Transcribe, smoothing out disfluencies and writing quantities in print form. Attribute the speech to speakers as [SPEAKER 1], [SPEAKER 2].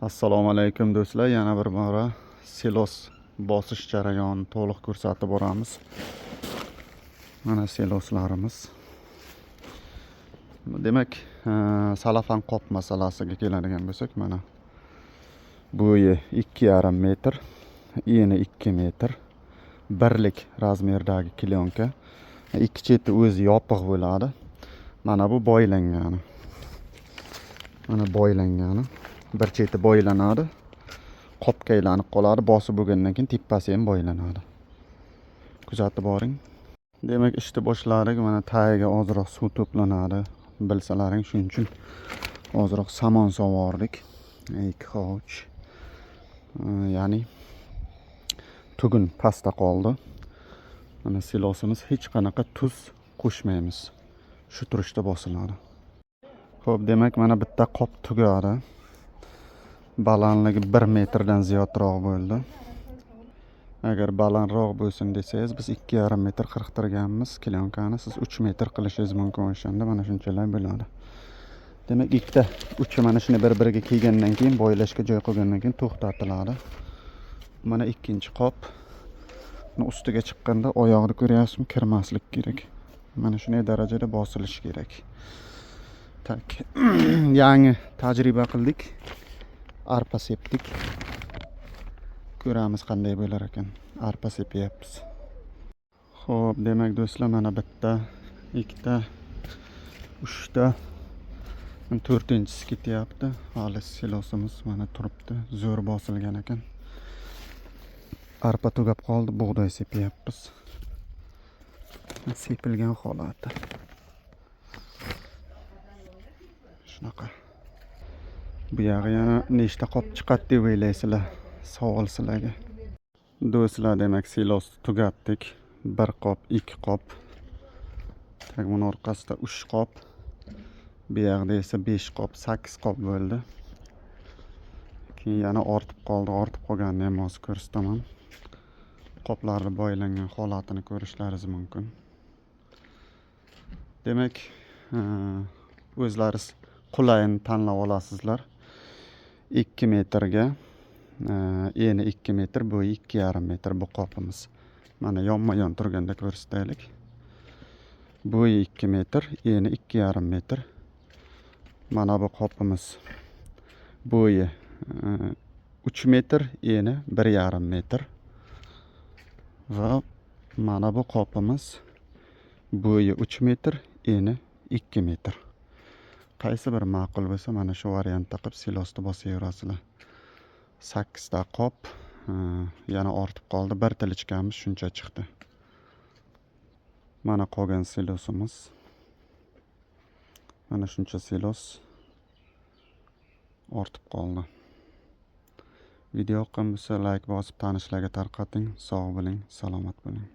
[SPEAKER 1] Assalomu alaykum, do'stlar. Yana bir bora silos bosish jarayonini to'liq ko'rsatib boramiz. Mana siloslarimiz. Demak, salafan qop masalasiga keladigan bo'lsak, mana bo'yi 2,5 metr, eni 2 metr, birlik размер dagi клёнка. Ikki cheti o'zi yopiq bo'ladi. Mana bu boylangani. Mana boylangani. Bir cheti boylanadi. Qopga aylanib qoladi. Bosib bo'lgandan keyin tepasi ham boylanadi. Kuzatib boring. Demak, ishni boshladik. Mana tagiga ozroq suv to'planadi. Bilsalaring, shuning uchun ozroq samon sovordik. Ikki hovuch. Ya'ni tugun pastda qoldi. Mana silosimiz, hech qanaqa tuz qo'shmaymiz. Shu turishda bosiladi. Xo'p, demak, mana bitta qop tugadi. Balandligi 1 metrdan ziyodroq bo'ldi. Agar balandroq bo'lsin desangiz, biz 2,5 metr qirqtirganmiz клёнка ni. Siz 3 metr qilishingiz mumkin o'shanda, mana shunchalar bo'ladi. Demak, ikkita uchi mana shuni bir-biriga kelgandan keyin, boylashga joy qolgandan keyin to'xtatiladi. Mana ikkinchi qop. Buni ustiga chiqqanda oyog'ini ko'ryapsizmi, kirmaslik kerak. Mana shunday darajada bosilishi kerak. Так, yangi tajriba qildik. Arpa sepdik. Ko'ramiz, qanday bo'lar ekan. Arpa sepyapmiz. Xo'p, demak, do'stlar, mana bitta, ikkita, uchta, to'rtinchisi ketyapti. Hali silosimiz mana turibdi. Zo'r bosilgan ekan. Arpa tugab qoldi, bug'doy sepyapmiz. Sepilgan holati. Shunaqa. Bu yog'i yana nechta qop chiqadi deb o'ylaysizlar? Savol sizlarga. Do'stlar, demak, silosni tugatdik. Bir qop, ikki qop. Так, buni orqasida uch qop. Bu yoqda esa besh qop, sakkiz qop bo'ldi. Keyin yana ortib qoldi. Ortib qolganini ham hozir ko'rsataman. Qoplarni boylangan holatini ko'rishlaringiz mumkin. Demak, o'zlaringiz qulayini tanlab olasizlar. 2 metrga, eni 2 metr, bo'yi 2,5 metr bu qopimiz. Mana yonma-yon turganda ko'rsataylik. Bo'yi 2 metr, eni 2,5 metr. Mana bu qopimiz bo'yi 3 metr, eni 1,5 metr. Va mana bu qopimiz bo'yi 3 metr, eni 2 metr. Qaysi bir ma'qul bo'lsa, mana shu variantda qilib silosni bosaverasizlar. Sakkizta qop, yana ortib qoldi. Bir тележка miz shuncha chiqdi. Mana qolgan silosimiz. Mana shuncha silos ortib qoldi. Video yoqqan bo'lsa, layk bosib, tanishlarga tarqating. Sog' bo'ling, salomat bo'ling.